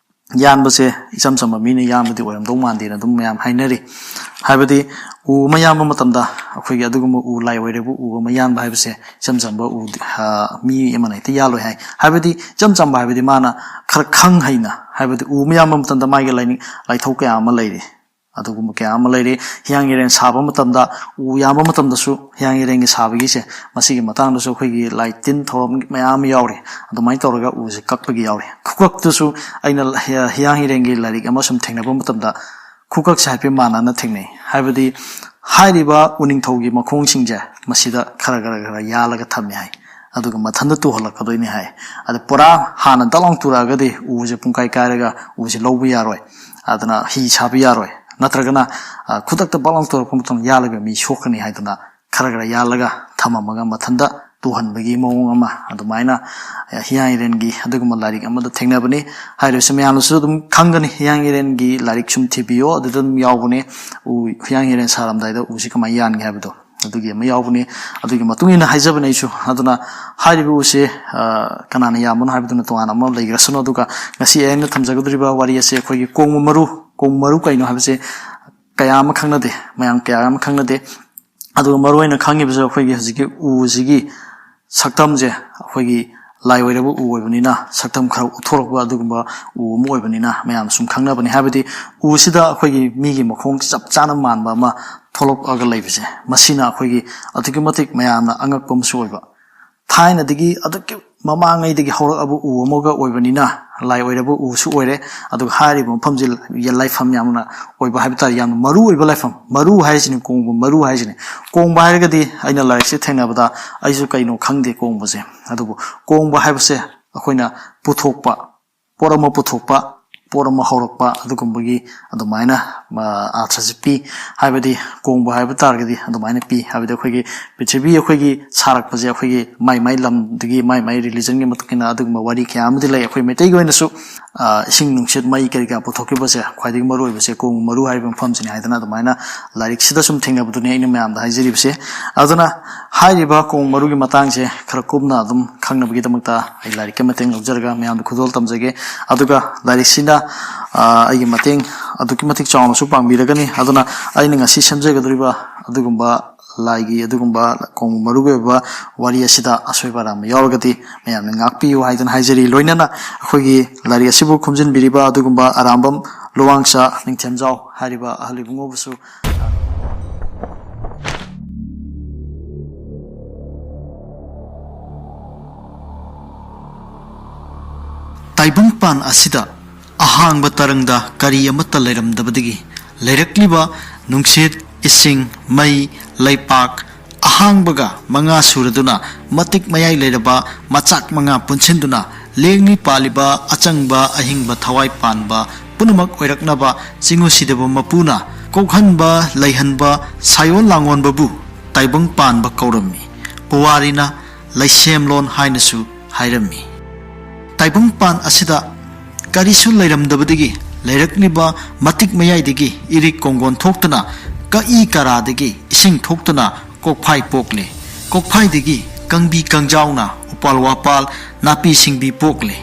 ꯌꯥꯟꯕꯁꯦ ꯏꯆꯝ ꯆꯝꯕ ꯃꯤꯅ ꯌꯥꯟꯕꯗꯤ ꯑꯣꯏꯔꯝꯗꯧ ꯃꯥꯟꯗꯦꯅ ꯑꯗꯨꯝ ꯃꯌꯥꯝ ꯍꯥꯏꯅꯔꯤ꯫ ꯍꯥꯏꯕꯗꯤ ꯎ ꯑꯃ ꯌꯥꯟꯕ ꯃꯇꯝꯗ ꯑꯩꯈꯣꯏꯒꯤ ꯑꯗꯨꯒꯨꯝꯕ ꯎ, ꯂꯥꯏ ꯑꯣꯏꯔꯦꯕꯨ ꯎ ꯑꯃ ꯌꯥꯟꯕ ꯍꯥꯏꯕꯁꯦ ꯏꯆꯝ ꯆꯝꯕ ꯎ, ꯑ, ꯃꯤ ꯑꯃꯅ ꯍꯦꯛꯇ ꯌꯥꯜꯂꯣꯏ ꯍꯥꯏ꯫ ꯍꯥꯏꯕꯗꯤ ꯏꯆꯝ ꯆꯝꯕ ꯍꯥꯏꯕꯗꯤ ꯃꯥꯅ ꯈꯔ ꯈꯪ ꯍꯩꯅ, ꯍꯥꯏꯕꯗꯤ ꯎ ꯑꯃ ꯌꯥꯟꯕ ꯃꯇꯝꯗ ꯃꯥꯒꯤ ꯂꯥꯏꯅꯤꯡ ꯂꯥꯏꯊꯧ ꯀꯌꯥ ꯑꯃ ꯂꯩꯔꯤ꯫ ꯑꯗꯨꯒꯨꯝꯕ ꯀꯌꯥ ꯑꯃ ꯂꯩꯔꯤ꯫ ꯍꯤꯌꯥꯡ ꯏꯔꯦꯟ ꯁꯥꯕ ꯃꯇꯝꯗ, ꯎ ꯌꯥꯟꯕ ꯃꯇꯝꯗꯁꯨ ꯍꯤꯌꯥꯡ ꯏꯔꯦꯟꯒꯤ ꯁꯥꯕꯒꯤꯁꯦ, ꯃꯁꯤꯒꯤ ꯃꯇꯥꯡꯗꯁꯨ ꯑꯩꯈꯣꯏꯒꯤ ꯂꯥꯏ ꯇꯤꯟ ꯊꯧꯔꯝ ꯃꯌꯥꯝ ꯑꯃ ꯌꯥꯎꯔꯤ꯫ ꯑꯗꯨꯃꯥꯏꯅ ꯇꯧꯔꯒ ꯎꯁꯦ ꯀꯛꯄꯒꯤ ꯌꯥꯎꯔꯤ꯫ ꯈꯨꯀꯛꯇꯁꯨ ꯑꯩꯅ ꯍꯤ-, ꯍꯤꯌꯥꯡ ꯏꯔꯦꯟꯒꯤ ꯂꯥꯏꯔꯤꯛ ꯑꯃ ꯁꯨꯝ ꯊꯦꯡꯅꯕ ꯃꯇꯝꯗ ꯈꯨꯀꯛꯁꯦ ꯍꯥꯏꯐꯦꯠ ꯃꯥꯟꯅꯅ ꯊꯦꯡꯅꯩ꯫ ꯍꯥꯏꯕꯗꯤ ꯍꯥꯏꯔꯤꯕ ꯎꯅꯤꯡꯊꯧꯒꯤ ꯃꯈꯣꯡꯁꯤꯡꯁꯦ ꯃꯁꯤꯗ ꯈꯔ ꯈꯔ ꯈꯔ ꯌꯥꯜꯂꯒ ꯊꯝꯃꯦ ꯍꯥꯏ꯫ ꯑꯗꯨꯒ ꯃꯊꯟꯇ ꯇꯨꯍꯜꯂꯛꯀꯗꯣꯏꯅꯤ ꯍꯥꯏ꯫ ꯑꯗ ꯄꯨꯔꯥ ꯍꯥꯟꯅ ꯗꯛ ꯂꯥꯎ ꯇꯨꯔꯛꯑꯒꯗꯤ ꯎꯁꯦ ꯄꯨꯡꯀꯥꯏ ꯀꯥꯏꯔꯒ ꯎꯁꯦ ꯂꯧꯕ ꯌꯥꯔꯣꯏ꯫ ꯑꯗꯨꯅ ꯍꯤ ꯁꯥꯕ ꯌꯥꯔꯣꯏ꯫ ꯅꯠꯇ꯭ꯔꯒꯅ, ꯑ, ꯈꯨꯗꯛꯇ ꯕꯛ ꯂꯥꯎ ꯇꯨꯔꯛꯄ ꯃꯇꯝꯗ ꯌꯥꯜꯂꯒ ꯃꯤ ꯁꯣꯛꯀꯅꯤ ꯍꯥꯏꯗꯅ ꯈꯔ ꯈꯔ ꯌꯥꯜꯂꯒ ꯊꯝꯃꯝꯃꯒ ꯃꯊꯟꯇ ꯇꯨꯍꯟꯕꯒꯤ ꯃꯑꯣꯡ ꯑꯃ ꯑꯗꯨꯃꯥꯏꯅ, ꯑ, ꯍꯤꯌꯥꯡ ꯏꯔꯦꯟꯒꯤ ꯑꯗꯨꯒꯨꯝꯕ ꯂꯥꯏꯔꯤꯛ ꯑꯃꯗ ꯊꯦꯡꯅꯕꯅꯤ꯫ ꯍꯥꯏꯔꯤꯕꯁꯤ ꯃꯌꯥꯝꯅꯁꯨ ꯑꯗꯨꯝ ꯈꯪꯒꯅꯤ, ꯍꯤꯌꯥꯡ ꯏꯔꯦꯟꯒꯤ ꯂꯥꯏꯔꯤꯛ ꯁꯨꯝ ꯊꯤꯕꯤꯌꯣ, ꯑꯗꯨꯗ ꯑꯗꯨꯝ ꯌꯥꯎꯕꯅꯦ꯫ ꯎ, ꯍꯤꯌꯥꯡ ꯏꯔꯦꯟ ꯁꯥꯔꯝꯗꯥꯏꯗ ꯎꯁꯤ ꯀꯃꯥꯏꯅ ꯌꯥꯟꯒꯦ ꯍꯥꯏꯕꯗꯣ꯫ ꯑꯗꯨꯒꯤ ꯑꯃ ꯌꯥꯎꯕꯅꯤ꯫ ꯑꯗꯨꯒꯤ ꯃꯇꯨꯡ ꯏꯟꯅ ꯍꯥꯏꯖꯕꯅꯦ ꯑꯩꯁꯨ꯫ ꯑꯗꯨꯅ ꯍꯥꯏꯔꯤꯕ ꯎꯁꯦ, ꯑ, ꯀꯅꯥꯅ ꯌꯥꯝꯕꯅꯣ ꯍꯥꯏꯕꯗꯨꯅ ꯇꯣꯉꯥꯟꯅ ꯑꯃ ꯂꯩꯈ꯭ꯔꯁꯅꯨ꯫ ꯑꯗꯨꯒ ꯉꯁꯤ ꯑꯩꯅ ꯊꯝꯖꯒꯗꯧꯔꯤꯕ ꯋꯥꯔꯤ ꯑꯁꯦ ꯑꯩꯈꯣꯏꯒꯤ ꯀꯣꯡꯕ ꯃꯔꯨ, ꯀꯣꯡꯕ ꯃꯔꯨ ꯀꯩꯅꯣ ꯍꯥꯏꯕꯁꯦ ꯀꯌꯥ ꯑꯃ ꯈꯪꯅꯗꯦ, ꯃꯌꯥꯝ ꯀꯌꯥ ꯑꯃ ꯈꯪꯅꯗꯦ꯫ ꯑꯗꯨꯒ ꯃꯔꯨ ꯑꯣꯏꯅ ꯈꯪꯉꯤꯕꯁꯦ ꯑꯩꯈꯣꯏꯒꯤ ꯍꯧꯖꯤꯛꯀꯤ ꯎꯁꯤꯒꯤ ꯁꯛꯇꯝꯁꯦ ꯑꯩꯈꯣꯏꯒꯤ ꯂꯥꯏ ꯑꯣꯏꯔꯕ ꯎ ꯑꯣꯏꯕꯅꯤꯅ ꯁꯛꯇꯝ ꯈꯔ ꯎꯠꯊꯣꯔꯛꯄ ꯑꯗꯨꯒꯨꯝꯕ ꯎ ꯑꯃ ꯑꯣꯏꯕꯅꯤꯅ ꯃꯌꯥꯝ ꯁꯨꯝ ꯈꯪꯅꯕꯅꯤ꯫ ꯍꯥꯏꯕꯗꯤ ꯎꯁꯤꯗ ꯑꯩꯈꯣꯏꯒꯤ ꯃꯤꯒꯤ ꯃꯈꯣꯡ ꯆꯞ ꯆꯥꯅ ꯃꯥꯟꯕ ꯑꯃ ꯊꯣꯛꯂꯛꯑꯒ ꯂꯩꯕꯁꯦ, ꯃꯁꯤꯅ ꯑꯩꯈꯣꯏꯒꯤ ꯑꯗꯨꯛꯀꯤ ꯃꯇꯤꯛ ꯃꯌꯥꯝꯅ ꯑꯉꯛꯄ ꯑꯃꯁꯨ ꯑꯣꯏꯕ꯫ ꯊꯥꯏꯅꯗꯒꯤ ꯑꯗꯨꯛꯀꯤ ꯃꯃꯥꯡꯉꯩꯗꯒꯤ ꯍꯧꯔꯛꯑꯕ ꯎ ꯑꯃꯒ ꯑꯣꯏꯕꯅꯤꯅ, ꯂꯥꯏ ꯑꯣꯏꯔꯕ ꯎꯁꯨ ꯑꯣꯏꯔꯦ, ꯑꯗꯨꯒ ꯍꯥꯏꯔꯤꯕ ꯃꯐꯝꯁꯦ ꯂꯥꯏꯐꯝ ꯌꯥꯝꯅ ꯑꯣꯏꯕ ꯍꯥꯏꯕ ꯇꯥꯔꯦ, ꯌꯥꯝꯅ ꯃꯔꯨ ꯑꯣꯏꯕ ꯂꯥꯏꯐꯝ꯫ ꯃꯔꯨ ꯍꯥꯏꯁꯤꯅꯤ, ꯀꯣꯡꯕ ꯃꯔꯨ ꯍꯥꯏꯁꯤꯅꯤ꯫ ꯀꯣꯡꯕ ꯍꯥꯏꯔꯒꯗꯤ ꯑꯩꯅ ꯂꯥꯏꯔꯤꯛꯁꯦ ꯊꯦꯡꯅꯕꯗ ꯑꯩꯁꯨ ꯀꯩꯅꯣ ꯈꯪꯗꯦ ꯀꯣꯡꯕꯁꯦ, ꯑꯗꯨꯕꯨ ꯀꯣꯡꯕ ꯍꯥꯏꯕꯁꯦ ꯑꯩꯈꯣꯏꯅ ꯄꯨꯊꯣꯛꯄ, ꯄꯣꯠ ꯑꯃ ꯄꯨꯊꯣꯛꯄ, ꯄꯣꯠ ꯑꯃ ꯍꯧꯔꯛꯄ ꯑꯗꯨꯒꯨꯝꯕꯒꯤ ꯑꯗꯨꯃꯥꯏꯅ ꯑꯥꯔꯊꯁꯦ ꯄꯤ꯫ ꯍꯥꯏꯕꯗꯤ ꯀꯣꯡꯕ ꯍꯥꯏꯕ ꯇꯥꯔꯒꯗꯤ ꯑꯗꯨꯃꯥꯏꯅ ꯄꯤ꯫ ꯍꯥꯏꯕꯗꯤ ꯑꯩꯈꯣꯏꯒꯤ ꯄ꯭ꯔꯤꯊꯤꯕꯤ ꯑꯩꯈꯣꯏꯒꯤ ꯁꯥꯔꯛꯄꯁꯦ ꯑꯩꯈꯣꯏꯒꯤ ꯃꯥꯏ ꯃꯥꯏ ꯂꯝꯗꯨꯒꯤ ꯃꯥꯏ ꯃꯥꯏ ꯔꯤꯂꯤꯖꯟꯒꯤ ꯃꯇꯨꯡ ꯏꯟꯅ ꯑꯗꯨꯒꯨꯝꯕ ꯋꯥꯔꯤ ꯀꯌꯥ ꯑꯃꯗꯤ ꯂꯩ꯫ ꯑꯩꯈꯣꯏ ꯃꯩꯇꯩꯒꯤ ꯑꯣꯏꯅꯁꯨ ꯏꯁꯤꯡ ꯅꯨꯡꯁꯤꯠ ꯃꯩ ꯀꯔꯤ ꯀꯔꯥ ꯄꯨꯊꯣꯛꯈꯤꯕꯁꯦ ꯈ꯭ꯋꯥꯏꯗꯒꯤ ꯃꯔꯨ ꯑꯣꯏꯕꯁꯦ ꯀꯣꯡꯕ ꯃꯔꯨ ꯍꯥꯏꯔꯤꯕ ꯃꯐꯝꯁꯤꯅꯤ ꯍꯥꯏꯗꯅ ꯑꯗꯨꯃꯥꯏꯅ ꯂꯥꯏꯔꯤꯛꯁꯤꯗ ꯁꯨꯝ ꯊꯦꯡꯅꯕꯗꯨꯅꯤ ꯑꯩꯅ ꯃꯌꯥꯝꯗ ꯍꯥꯏꯖꯔꯤꯕꯁꯦ꯫ ꯑꯗꯨꯅ ꯍꯥꯏꯔꯤꯕ ꯀꯣꯡꯕ ꯃꯔꯨꯒꯤ ꯃꯇꯥꯡꯁꯦ ꯈꯔ ꯀꯨꯞꯅ ꯑꯗꯨꯝ ꯈꯪꯅꯕꯒꯤꯗꯃꯛꯇ ꯑꯩ ꯂꯥꯏꯔꯤꯛꯀꯤ ꯃꯇꯦꯡ ꯂꯧꯖꯔꯒ ꯃꯌꯥꯝꯗ ꯈꯨꯗꯣꯜ ꯇꯝꯖꯒꯦ꯫ ꯑꯗꯨꯒ ꯂꯥꯏꯔꯤꯛꯁꯤꯅ ꯑꯩꯒꯤ ꯃꯇꯦꯡ ꯑꯗꯨꯛꯀꯤ ꯃꯇꯤꯛ ꯆꯥꯎꯅꯁꯨ ꯄꯥꯡꯕꯤꯔꯒꯅꯤ꯫ ꯑꯗꯨꯅ ꯑꯩꯅ ꯉꯁꯤ ꯁꯦꯝꯖꯒꯗꯧꯔꯤꯕ ꯑꯗꯨꯒꯨꯝꯕ ꯂꯥꯏꯒꯤ ꯑꯗꯨꯒꯨꯝꯕ ꯀꯣꯡꯕ ꯃꯔꯨꯒꯤ ꯑꯣꯏꯕ ꯋꯥꯔꯤ ꯑꯁꯤꯗ ꯑꯁꯣꯏꯕ ꯑꯔꯥꯟꯕ ꯌꯥꯎꯔꯒꯗꯤ ꯃꯌꯥꯝꯅ ꯉꯥꯛꯄꯤꯌꯨ ꯍꯥꯏꯗꯅ ꯍꯥꯏꯖꯔꯤ꯫ ꯂꯣꯏꯅꯅ ꯑꯩꯈꯣꯏꯒꯤ ꯂꯥꯏꯔꯤꯛ ꯑꯁꯤꯕꯨ ꯈꯣꯝꯖꯤꯟꯕꯤꯔꯤꯕ ꯑꯗꯨꯒꯨꯝꯕ ꯑꯔꯥꯝꯕꯝ ꯂꯨꯋꯥꯡꯆꯥ ꯅꯤꯡꯊꯦꯝꯖꯥꯎ ꯍꯥꯏꯔꯤꯕ ꯑꯍꯜ ꯏꯕꯨꯡꯉꯣꯕꯨꯁꯨ ꯇꯥꯏꯕꯪꯄꯥꯟ ꯑꯁꯤꯗ ꯑꯍꯥꯡꯕ ꯇꯔꯪꯗ ꯀꯔꯤ ꯑꯃꯠꯇ ꯂꯩꯔꯝꯗꯕꯗꯒꯤ ꯂꯩꯔꯛꯂꯤꯕ ꯅꯨꯡꯁꯤꯠ, ꯏꯁꯤꯡ, ꯃꯩ, ꯂꯩꯄꯥꯛ ꯑꯍꯥꯡꯕꯒ ꯃꯉꯥ ꯁꯨꯔꯗꯨꯅ ꯃꯇꯤꯛ ꯃꯌꯥꯏ ꯂꯩꯔꯕ ꯃꯆꯥꯛ ꯃꯉꯥ ꯄꯨꯟꯁꯤꯟꯗꯨꯅ ꯂꯦꯡꯂꯤ ꯄꯥꯜꯂꯤꯕ ꯑꯆꯪꯕ ꯑꯍꯤꯡꯕ ꯊꯋꯥꯏ ꯄꯥꯟꯕ ꯄꯨꯝꯅꯃꯛ ꯑꯣꯏꯔꯛꯅꯕ ꯆꯤꯡꯉꯨ ꯁꯤꯗꯕ ꯃꯄꯨꯅ ꯀꯣꯛꯍꯟꯕ, ꯂꯩꯍꯟꯕ, ꯁꯥꯏꯑꯣꯟ ꯂꯥꯡꯑꯣꯟꯕꯕꯨ ꯇꯥꯏꯕꯪ ꯄꯥꯟꯕ ꯀꯧꯔꯝꯃꯤ꯫ ꯄꯨꯋꯥꯔꯤꯅ ꯂꯩꯁꯦꯝꯂꯣꯟ ꯍꯥꯏꯅꯁꯨ ꯍꯥꯏꯔꯝꯃꯤ꯫ ꯇꯥꯏꯕꯪꯄꯥꯟ ꯑꯁꯤꯗ ꯀꯔꯤꯁꯨ ꯂꯩꯔꯝꯗꯕꯗꯒꯤ ꯂꯩꯔꯛꯂꯤꯕ ꯃꯇꯤꯛ ꯃꯌꯥꯏꯗꯒꯤ ꯏꯔꯤꯛ ꯀꯣꯡꯒꯣꯟ ꯊꯣꯛꯇꯨꯅ, ꯀꯛꯏ ꯀꯔꯥꯗꯒꯤ ꯏꯁꯤꯡ ꯊꯣꯛꯇꯨꯅ ꯀꯣꯛꯐꯥꯏ ꯄꯣꯛꯂꯦ꯫ ꯀꯣꯛꯐꯥꯏꯗꯒꯤ ꯀꯪꯕꯤ ꯀꯪꯖꯥꯎꯅ ꯎꯄꯥꯜ ꯋꯥꯄꯥꯜ, ꯅꯥꯄꯤ ꯁꯤꯡꯕꯤ ꯄꯣꯛꯂꯦ꯫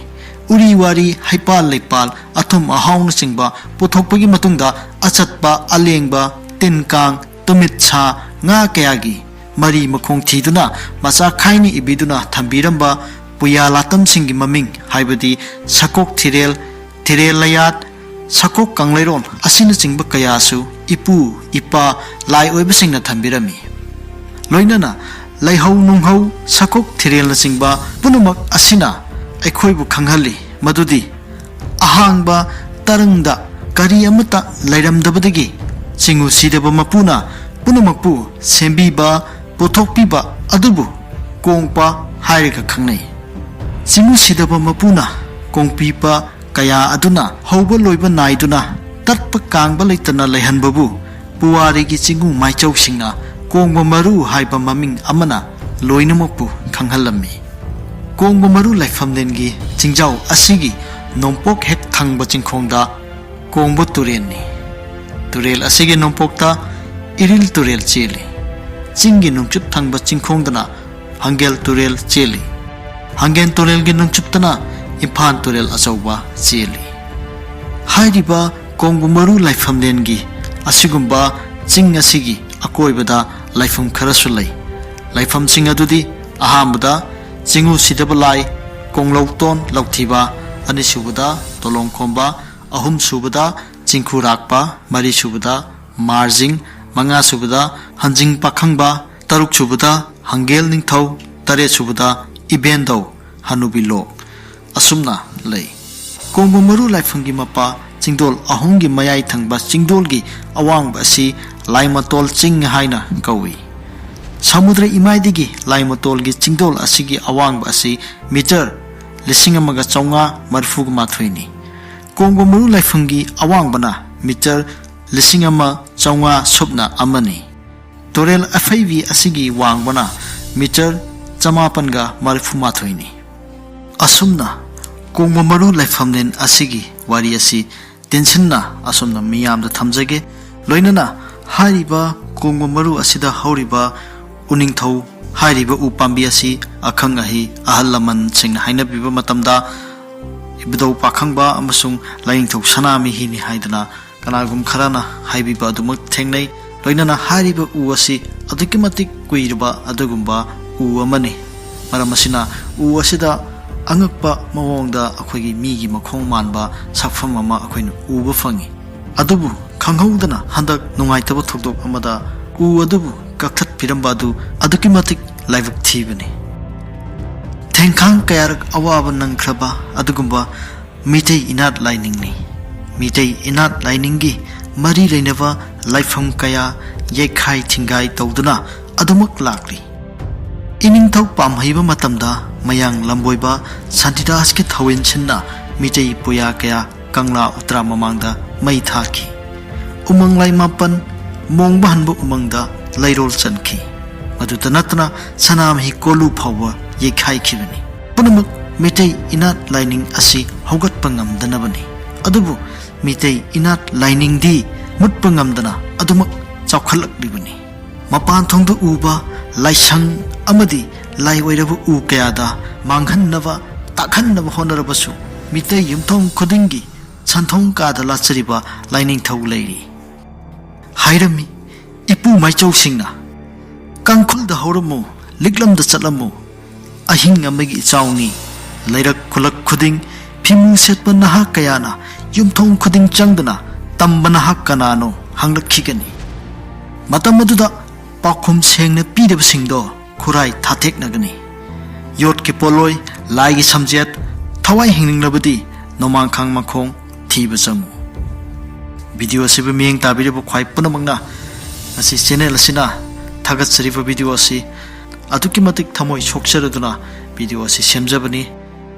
ꯎꯔꯤ ꯋꯥꯔꯤ, ꯍꯩꯄꯥꯜ ꯂꯩꯄꯥꯜ, ꯑꯊꯨꯝ ꯑꯍꯥꯎꯅꯆꯤꯡꯕ ꯄꯨꯊꯣꯛꯄꯒꯤ ꯃꯇꯨꯡꯗ ꯑꯆꯠꯄ, ꯑꯂꯦꯡꯕ, ꯇꯤꯟ ꯀꯥꯡ, ꯇꯨꯃꯤꯠ ꯁꯥ, ꯉꯥ ꯀꯌꯥꯒꯤ ꯃꯔꯤ ꯃꯈꯣꯡ ꯊꯤꯗꯨꯅ ꯃꯆꯥ ꯈꯥꯏꯅ ꯏꯕꯤꯗꯨꯅ ꯊꯝꯕꯤꯔꯝꯕ ꯄꯨꯌꯥ ꯂꯥꯇꯝꯁꯤꯡꯒꯤ ꯃꯃꯤꯡ ꯍꯥꯏꯕꯗꯤ ꯁꯀꯣꯛ ꯊꯤꯔꯦꯜ, ꯊꯤꯔꯦꯜ ꯂꯌꯥꯠ, ꯁꯀꯣꯛ ꯀꯪꯂꯩꯔꯣꯟ ꯑꯁꯤꯅꯆꯤꯡꯕ ꯀꯌꯥꯁꯨ ꯏꯄꯨ ꯏꯄꯥ ꯂꯥꯏ ꯑꯣꯏꯕꯁꯤꯡꯅ ꯊꯝꯕꯤꯔꯝꯃꯤ꯫ ꯂꯣꯏꯅꯅ ꯂꯩꯍꯧ ꯅꯨꯡꯍꯧ, ꯁꯀꯣꯛ ꯊꯤꯔꯦꯜꯅꯆꯤꯡꯕ ꯄꯨꯝꯅꯃꯛ ꯑꯁꯤꯅ ꯑꯩꯈꯣꯏꯕꯨ ꯈꯪꯍꯜꯂꯤ ꯃꯗꯨꯗꯤ ꯑꯍꯥꯡꯕ ꯇꯔꯪꯗ ꯀꯔꯤ ꯑꯃꯠꯇ ꯂꯩꯔꯝꯗꯕꯗꯒꯤ ꯆꯤꯡꯉꯨ ꯁꯤꯗꯕ ꯃꯄꯨꯅ ꯄꯨꯝꯅꯃꯛꯄꯨ ꯁꯦꯝꯕꯤꯕ, ꯄꯨꯊꯣꯛꯄꯤꯕ ꯑꯗꯨꯕꯨ ꯀꯣꯡꯄ ꯍꯥꯏꯔꯒ ꯈꯪꯅꯩ꯫ ꯆꯤꯡꯉꯨ ꯁꯤꯗꯕ ꯃꯄꯨꯅ ꯀꯣꯡꯄꯤꯕ ꯀꯌꯥ ꯑꯗꯨꯅ ꯍꯧꯕ ꯂꯣꯏꯕ ꯅꯥꯏꯗꯨꯅ ꯇꯠꯄ ꯀꯥꯡꯕ ꯂꯩꯇꯅ ꯂꯩꯍꯟꯕꯕꯨ ꯄꯨꯋꯥꯔꯤꯒꯤ ꯆꯤꯡꯒꯨ ꯃꯥꯏꯆꯧꯁꯤꯡꯅ ꯀꯣꯡꯕ ꯃꯔꯨ ꯍꯥꯏꯕ ꯃꯃꯤꯡ ꯑꯃꯅ ꯂꯣꯏꯅꯃꯛꯄꯨ ꯈꯪꯍꯜꯂꯝꯃꯤ꯫ ꯀꯣꯡꯕ ꯃꯔꯨ ꯂꯥꯏꯐꯝꯂꯦꯟꯒꯤ ꯆꯤꯡꯖꯥꯎ ꯑꯁꯤꯒꯤ ꯅꯣꯡꯄꯣꯛ ꯍꯦꯛ ꯊꯪꯕ ꯆꯤꯡꯈꯣꯡꯗ ꯀꯣꯡꯕ ꯇꯨꯔꯦꯜꯅꯤ꯫ ꯇꯨꯔꯦꯜ ꯑꯁꯤꯒꯤ ꯅꯣꯡꯄꯣꯛꯇ ꯏꯔꯤꯜ ꯇꯨꯔꯦꯜ ꯆꯦꯜꯂꯤ꯫ ꯆꯤꯡꯒꯤ ꯅꯣꯡꯆꯨꯞ ꯊꯪꯕ ꯆꯤꯡꯈꯣꯡꯗꯅ ꯍꯪꯒꯦꯜ ꯇꯨꯔꯦꯜ ꯆꯦꯜꯂꯤ꯫ ꯍꯪꯒꯦꯜ ꯇꯨꯔꯦꯜꯒꯤ ꯅꯣꯡꯆꯨꯞꯇꯅ ꯏꯝꯐꯥꯜ ꯇꯨꯔꯦꯜ ꯑꯆꯧꯕ ꯆꯦꯜꯂꯤ꯫ ꯍꯥꯏꯔꯤꯕ ꯀꯣꯡꯕ ꯃꯔꯨ ꯂꯥꯏꯐꯝꯂꯦꯟꯒꯤ ꯑꯁꯤꯒꯨꯝꯕ ꯆꯤꯡ ꯑꯁꯤꯒꯤ ꯑꯀꯣꯏꯕꯗ ꯂꯥꯏꯐꯝ ꯈꯔꯁꯨ ꯂꯩ꯫ ꯂꯥꯏꯐꯝꯁꯤꯡ ꯑꯗꯨꯗꯤ ꯑꯍꯥꯟꯕꯗ ꯆꯤꯡꯉꯨ ꯁꯤꯗꯕ ꯂꯥꯏ, ꯀꯣꯡꯂꯧꯇꯣꯟ ꯂꯧꯊꯤꯕ, ꯑꯅꯤꯁꯨꯕꯗ ꯇꯣꯂꯣꯡꯈꯣꯝꯕ, ꯑꯍꯨꯝꯁꯨꯕꯗ ꯆꯤꯡꯈꯨꯔꯥꯛꯄ, ꯃꯔꯤꯁꯨꯕꯗ ꯃꯥꯔꯖꯤꯡ, ꯃꯉꯥꯁꯨꯕꯗ ꯍꯟꯖꯤꯡ ꯄꯥꯈꯪꯕ, ꯇꯔꯨꯛꯁꯨꯕꯗ ꯍꯪꯒꯦꯜ ꯅꯤꯡꯊꯧ, ꯇꯔꯦꯠꯁꯨꯕꯗ ꯏꯕꯦꯟꯗꯧ ꯍꯅꯨꯕꯤ ꯂꯣꯛ ꯑꯁꯨꯝꯅ ꯂꯩ꯫ ꯀꯣꯡꯕ ꯃꯔꯨ ꯂꯥꯏꯐꯝꯒꯤ ꯃꯄꯥ ꯆꯤꯡꯗꯣꯜ ꯑꯍꯨꯝꯒꯤ ꯃꯌꯥꯏ ꯊꯪꯕ ꯆꯤꯡꯗꯣꯜꯒꯤ ꯑꯋꯥꯡꯕ ꯑꯁꯤ ꯂꯥꯏꯃꯇꯣꯜ ꯆꯤꯡ ꯍꯥꯏꯅ ꯀꯧꯏ꯫ ꯁꯃꯨꯗ꯭ꯔ ꯏꯃꯥꯏꯗꯒꯤ ꯂꯥꯏꯃꯇꯣꯜꯒꯤ ꯆꯤꯡꯗꯣꯜ ꯑꯁꯤꯒꯤ ꯑꯋꯥꯡꯕ ꯑꯁꯤ ꯃꯤꯇꯔ ꯂꯤꯁꯤꯡ ꯑꯃꯒ ꯆꯥꯝꯃꯉꯥ ꯃꯔꯤꯐꯨꯒ ꯃꯥꯊꯣꯏꯅꯤ꯫ ꯀꯣꯡꯕ ꯃꯔꯨ ꯂꯥꯏꯐꯝꯒꯤ ꯑꯋꯥꯡꯕꯅ ꯃꯤꯇꯔ ꯂꯤꯁꯤꯡ ꯑꯃ ꯆꯥꯝꯃꯉꯥ ꯁꯨꯞꯅ ꯑꯃꯅꯤ꯫ ꯇꯨꯔꯦꯜ ꯑꯐꯩꯕꯤ ꯑꯁꯤꯒꯤ ꯋꯥꯡꯕꯅ ꯃꯤꯇꯔ ꯆꯃꯥꯄꯟꯒ ꯃꯔꯤꯐꯨ ꯃꯥꯊꯣꯏꯅꯤ꯫ ꯑꯁꯨꯝꯅ ꯀꯣꯡꯕ ꯃꯔꯨ ꯂꯥꯏꯐꯝꯂꯦꯟ ꯑꯁꯤꯒꯤ ꯋꯥꯔꯤ ꯑꯁꯤ ꯇꯦꯟꯁꯤꯟꯅ ꯑꯁꯨꯝꯅ ꯃꯤꯌꯥꯝꯗ ꯊꯝꯖꯒꯦ꯫ ꯂꯣꯏꯅꯅ ꯍꯥꯏꯔꯤꯕ ꯀꯣꯡꯕ ꯃꯔꯨ ꯑꯁꯤꯗ ꯍꯧꯔꯤꯕ ꯎꯅꯤꯡꯊꯧ ꯍꯥꯏꯔꯤꯕ ꯎ ꯄꯥꯝꯕꯤ ꯑꯁꯤ ꯑꯈꯪ ꯑꯍꯩ ꯑꯍꯜ ꯂꯃꯟꯁꯤꯡꯅ ꯍꯥꯏꯅꯕꯤꯕ ꯃꯇꯝꯗ ꯏꯕꯨꯙꯧ ꯄꯥꯈꯪꯕ ꯑꯃꯁꯨꯡ ꯂꯥꯏꯅꯤꯡꯊꯧ ꯁꯅꯥꯃꯍꯤꯅꯤ ꯍꯥꯏꯗꯅ ꯀꯅꯥꯒꯨꯝ ꯈꯔꯅ ꯍꯥꯏꯕꯤꯕ ꯑꯗꯨꯃꯛ ꯊꯦꯡꯅꯩ꯫ ꯂꯣꯏꯅꯅ ꯍꯥꯏꯔꯤꯕ ꯎ ꯑꯁꯤ ꯑꯗꯨꯛꯀꯤ ꯃꯇꯤꯛ ꯀꯨꯏꯔꯕ ꯑꯗꯨꯒꯨꯝꯕ ꯎ ꯑꯃꯅꯤ꯫ ꯃꯔꯝ ꯑꯁꯤꯅ ꯎ ꯑꯁꯤꯗ ꯑꯉꯛꯄ ꯃꯑꯣꯡꯗ ꯑꯩꯈꯣꯏꯒꯤ ꯃꯤꯒꯤ ꯃꯈꯣꯡ ꯃꯥꯟꯕ ꯁꯛꯐꯝ ꯑꯃ ꯑꯩꯈꯣꯏꯅ ꯎꯕ ꯐꯪꯉꯤ꯫ ꯑꯗꯨꯕꯨ ꯈꯪꯍꯧꯗꯅ ꯍꯟꯗꯛ ꯅꯨꯡꯉꯥꯏꯇꯕ ꯊꯧꯗꯣꯛ ꯑꯃꯗ ꯎ ꯑꯗꯨꯕꯨ ꯀꯛꯊꯠꯄꯤꯔꯝꯕ ꯑꯗꯨ ꯑꯗꯨꯛꯀꯤ ꯃꯇꯤꯛ ꯂꯥꯏꯕꯛ ꯊꯤꯕꯅꯤ꯫ ꯊꯦꯡꯈꯥꯡ ꯀꯌꯥꯔꯛ ꯑꯋꯥꯕ ꯅꯪꯈ꯭ꯔꯕ ꯑꯗꯨꯒꯨꯝꯕ ꯃꯤꯇꯩ ꯏꯅꯥꯠ ꯂꯥꯏꯅꯤꯡꯅꯤ꯫ ꯃꯤꯇꯩ ꯏꯅꯥꯠ ꯂꯥꯏꯅꯤꯡꯒꯤ ꯃꯔꯤ ꯂꯩꯅꯕ ꯂꯥꯏꯐꯝ ꯀꯌꯥ ꯌꯩꯈꯥꯏ ꯊꯤꯡꯒꯥꯏ ꯇꯧꯗꯨꯅ ꯑꯗꯨꯃꯛ ꯂꯥꯛꯂꯤ꯫ ꯏꯅꯤꯡꯊꯧ ꯄꯥꯝꯍꯩꯕ ꯃꯇꯝꯗ ꯃꯌꯥꯡ ꯂꯝꯕꯣꯏꯕ ꯁꯥꯟꯇꯤꯗꯥꯁꯀꯤ ꯊꯧꯋꯤꯟꯁꯤꯟꯅ ꯃꯤꯇꯩ ꯄꯨꯌꯥ ꯀꯌꯥ ꯀꯪꯂꯥ ꯎꯇ꯭ꯔꯥ ꯃꯃꯥꯡꯗ ꯃꯩ ꯊꯥꯈꯤ꯫ ꯎꯃꯪ ꯂꯥꯏ ꯃꯥꯄꯟ ꯃꯣꯡꯕ ꯍꯟꯕ ꯎꯃꯪꯗ ꯂꯩꯔꯣꯜ ꯆꯟꯈꯤ꯫ ꯃꯗꯨꯇ ꯅꯠꯇꯅ ꯁꯅꯥꯃꯍꯤ ꯀꯣꯂꯨ ꯐꯥꯎꯕ ꯌꯩꯈꯥꯏꯈꯤꯕꯅꯤ꯫ ꯄꯨꯝꯅꯃꯛ ꯃꯤꯇꯩ ꯏꯅꯥꯠ ꯂꯥꯏꯅꯤꯡ ꯑꯁꯤ ꯍꯧꯒꯠꯄ ꯉꯝꯗꯅꯕꯅꯤ꯫ ꯑꯗꯨꯕꯨ ꯃꯤꯇꯩ ꯏꯅꯥꯠ ꯂꯥꯏꯅꯤꯡꯗꯤ ꯃꯨꯠꯄ ꯉꯝꯗꯅ ꯑꯗꯨꯃꯛ ꯆꯥꯎꯈꯠꯂꯛꯂꯤꯕꯅꯤ꯫ ꯃꯄꯥꯟ ꯊꯣꯡꯗ ꯎꯕ ꯂꯥꯏꯁꯪ ꯑꯃꯗꯤ ꯂꯥꯏ ꯑꯣꯏꯔꯕ ꯎ ꯀꯌꯥꯗ ꯃꯥꯡꯍꯟꯅꯕ, ꯇꯥꯛꯍꯟꯅꯕ ꯍꯣꯠꯅꯔꯕꯁꯨ ꯃꯤꯇꯩ ꯌꯨꯝꯊꯣꯡ ꯈꯨꯗꯤꯡꯒꯤ ꯁꯟꯊꯣꯡ ꯀꯥꯗ ꯂꯥꯠꯆꯔꯤꯕ ꯂꯥꯏꯅꯤꯡꯊꯧ ꯂꯩꯔꯤ꯫ ꯍꯥꯏꯔꯝꯃꯤ ꯏꯄꯨ ꯃꯥꯏꯆꯧꯁꯤꯡꯅ, "ꯀꯥꯡꯈꯨꯜꯗ ꯍꯧꯔꯝꯃꯨ, ꯂꯤꯛꯂꯝꯗ ꯆꯠꯂꯝꯃꯨ, ꯑꯍꯤꯡ ꯑꯃꯒꯤ ꯏꯆꯥꯎꯅꯤ꯫ ꯂꯩꯔꯛ ꯈꯨꯂꯛ ꯈꯨꯗꯤꯡ ꯐꯤꯃꯨ ꯁꯦꯠꯄ ꯅꯍꯥ ꯀꯌꯥꯅ ꯌꯨꯝꯊꯣꯡ ꯈꯨꯗꯤꯡ ꯆꯪꯗꯨꯅ ꯇꯝꯕ ꯅꯍꯥꯛ ꯀꯅꯥꯅꯣ ꯍꯪꯂꯛꯈꯤꯒꯅꯤ꯫ ꯃꯇꯝ ꯑꯗꯨꯗ ꯄꯥꯎꯈꯨꯝ ꯁꯦꯡꯅ ꯄꯤꯗꯕꯁꯤꯡꯗꯣ ꯈꯨꯔꯥꯏ ꯊꯥꯊꯦꯛꯅꯒꯅꯤ꯫ ꯌꯣꯠꯀꯤ ꯄꯣꯠꯂꯣꯏ, ꯂꯥꯏꯒꯤ ꯁꯝꯖꯦꯠ, ꯊꯋꯥꯏ ꯍꯤꯡꯅꯤꯡꯂꯕꯗꯤ ꯅꯣꯡꯃꯥꯡꯈꯥꯡ ꯃꯈꯣꯡ ꯊꯤꯕ ꯆꯪꯉꯨ"꯫ ꯚꯤꯗꯤꯑꯣ ꯑꯁꯤꯕꯨ ꯃꯤꯠꯌꯦꯡ ꯇꯥꯕꯤꯔꯤꯕ ꯈ꯭ꯋꯥꯏ ꯄꯨꯝꯅꯃꯛꯅ ꯉꯁꯤ ꯆꯦꯅꯦꯜ ꯑꯁꯤꯅ ꯊꯥꯒꯠꯆꯔꯤꯕ ꯚꯤꯗꯤꯑꯣ ꯑꯁꯤ ꯑꯗꯨꯛꯀꯤ ꯃꯇꯤꯛ ꯊꯃꯣꯏ ꯁꯣꯛꯆꯔꯗꯨꯅ ꯚꯤꯗꯤꯑꯣ ꯑꯁꯤ ꯁꯦꯝꯖꯕꯅꯤ꯫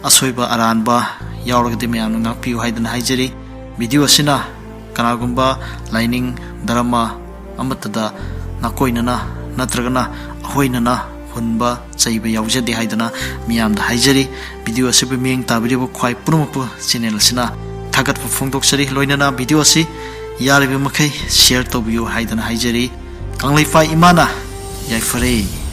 ꯑꯁꯣꯏꯕ ꯑꯔꯥꯟꯕ ꯌꯥꯎꯔꯒꯗꯤ ꯃꯌꯥꯝꯅ ꯉꯥꯛꯄꯤꯌꯨ ꯍꯥꯏꯗꯨꯅ ꯍꯥꯏꯖꯔꯤ꯫ ꯚꯤꯗꯤꯑꯣ ꯑꯁꯤꯅ ꯀꯅꯥꯒꯨꯝꯕ ꯂꯥꯏꯅꯤꯡ ꯙꯔꯃ ꯑꯃꯠꯇꯗ ꯅꯥꯀꯣꯏꯅꯅ ꯅꯠꯇ꯭ꯔꯒꯅ ꯑꯍꯣꯏꯅꯅ ꯍꯨꯟꯕ ꯆꯩꯕ ꯌꯥꯎꯖꯗꯦ ꯍꯥꯏꯗꯨꯅ ꯃꯤꯌꯥꯝꯗ ꯍꯥꯏꯖꯔꯤ꯫ ꯚꯤꯗꯤꯑꯣ ꯑꯁꯤꯕꯨ ꯃꯤꯠꯌꯦꯡ ꯇꯥꯕꯤꯔꯤꯕ ꯈ꯭ꯋꯥꯏ ꯄꯨꯝꯅꯃꯛꯄꯨ ꯆꯦꯅꯦꯜ ꯑꯁꯤꯅ ꯊꯥꯒꯠꯄ ꯐꯣꯡꯗꯣꯛꯆꯔꯤ꯫ ꯂꯣꯏꯅꯅ ꯚꯤꯗꯤꯑꯣ ꯑꯁꯤ ꯌꯥꯔꯤꯕ ꯃꯈꯩ ꯁꯤꯌꯔ ꯇꯧꯕꯤꯌꯨ ꯍꯥꯏꯗꯨꯅ ꯍꯥꯏꯖꯔꯤ꯫ ꯀꯪꯂꯩꯄꯥꯛ ꯏꯃꯥꯅ ꯌꯥꯏꯐꯔꯦ꯫